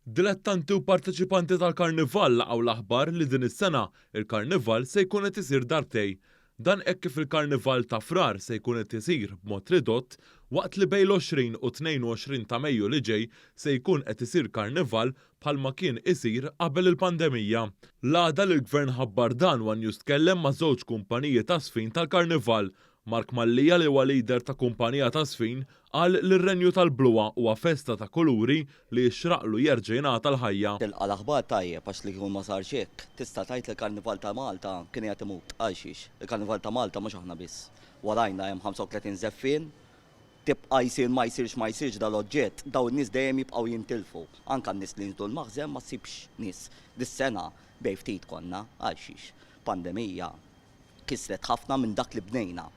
Dilettanti u parteċipanti tal-Karnival laqgħu l-aħbar li din is-sena il-Karnival se jkun qed isir darbtejn. Dan hekk kif il-Karnival ta' Frar se jkun qed isir b'mod ridott waqt li bejn l-20 u 22 ta' Mejju li ġej se jkun qed isir Karnival bħalma kien isir qabel il-pandemija. L-għada li l-Gvern ħabbar dan one News tkellem ma' żewġ kumpaniji ta' żfin tal-Karnival. Mark Mallia li huwa leader ta' kumpanija ta' żfin qal li r-Renju tal-Bluha huwa festa ta' kuluri li jixraqlu jerġa' jingħata l-ħajja. Tilqa' l-aħbar tajjeb għax li kieku ma sarx hekk, tista' tgħid li l-Karnival ta' Malta kien qiegħed imut. Għalxiex? Il-Karnival ta' Malta mhux aħna biss. Warajna hemm 35 żeffien, tibqa' jsir ma jsirx ma jsirx dal-oġġett, dawn in-nies dejjem jibqgħu jintilfu. Anke n-nies li jinżlu l-maħżen ma ssibx nies. Dis-sena bejn ftit konna. Għalxiex? Pandemija kisret ħafna minn dak li bnejna.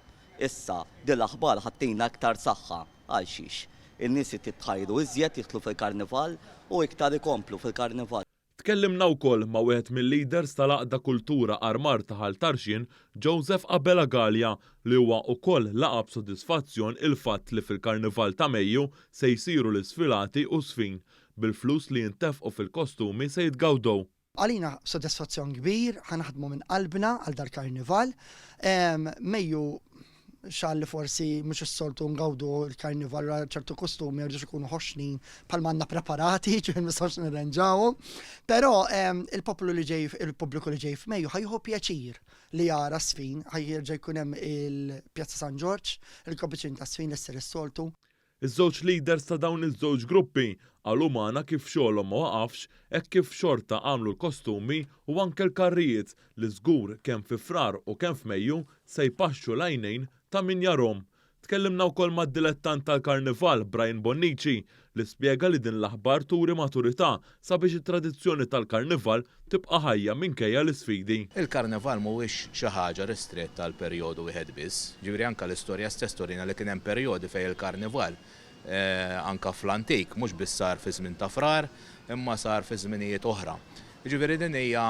Issa, din l-aħbar ħa ttina iktar saħħa. Għal xiex? In-nies jitħajru iżjed jidħlu fil-Karnival u iktar ikomplu fil-Karnival. Tkellimna wkoll ma' wieħed mil-leaders tal-Għaqda Kultura Armar ta' Ħal Tarxien, Joseph Abela Galea, li huwa ukoll laqa' b'sodisfazzjon il-fatt li fil-Karnival ta' Mejju se jsiru l-isfilati u żfin, bil-flus li jintefqu fil-kostumi se jitgawdew. Għalina sodisfazzjon kbir, ħa naħdmu minn qalbna għal dal-karnival. Mejju xahar li forsi mhux is-soltu ngawdu l-karnival wara ċertu kostumi jerġgħux ikunu ħoxnin bħalma għandna preparati, ġifieri ma nistgħux nirranġawhom. Però il-poplu li ġej, il-pubbliku li ġej f'Mejju ħa jieħu pjaċir li jara ż-żfin, ħa jerġa' jkun hemm il-Pjazza San Ġorġ, il-kompetizzjoni taż-żfin li ssir is-soltu. Iż-żewġ leaders ta' dawn iż-żewġ gruppi qalu magħna kif xogħolhom ma waqafx hekk kif xorta għamlu l-kostumi u anke l-karrijiet li żgur kemm fi Frar u kemm f'Mejju se jpaxxu l-għajnejn ta' min jarhom. Tkellimna wkoll mad-dilettant tal-Karnival Brian Bonnici li spjega li din l-aħbar turi maturità sabiex it-tradizzjoni tal-Karnival tibqa' ħajja minkejja l-isfidi. Il-Karnival mhuwiex xi ħaġa ristretta għal perjodu wieħed biss. Ġifieri anke l-istorja stess turina li kien hemm perjodi fejn il-Karnival, anke fl-antik, mhux biss sar fi żmien ta' Frar, imma sar fi żminijiet oħra. Jiġifieri din hija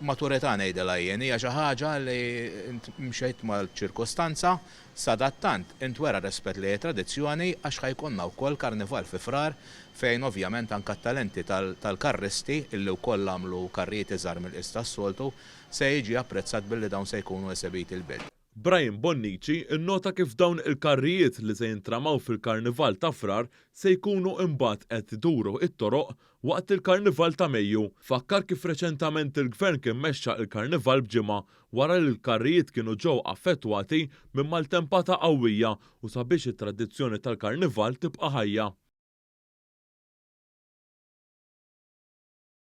maturità ngħidilha jien, hija xi ħaġa li mxiet mal-ċirkustanza, sadattant intwera rispett lejn it-tradizzjoni għax ħa jkollna wkoll Karnival fi Frar fejn ovvjament anke t-talenti tal-karristi illi wkoll għamlu karrijiet iżgħar mill-qies tas-soltu se jiġi apprezzat billi dawn se jkunu esebiti l-Belt. Brian Bonnici nnota kif dawn il-karrijiet li se jintramaw fil-Karnival ta' Frar se jkunu imbagħad qed iduru t-toroq waqt il-Karnival ta' Mejju. Fakkar kif reċentament il-Gvern kien mexxa il-Karnival b'ġimgħa wara li l-karrijiet kienu ġew affettwati minn maltempata qawwija u sabiex it-tradizzjoni tal-Karnival tibqa' ħajja.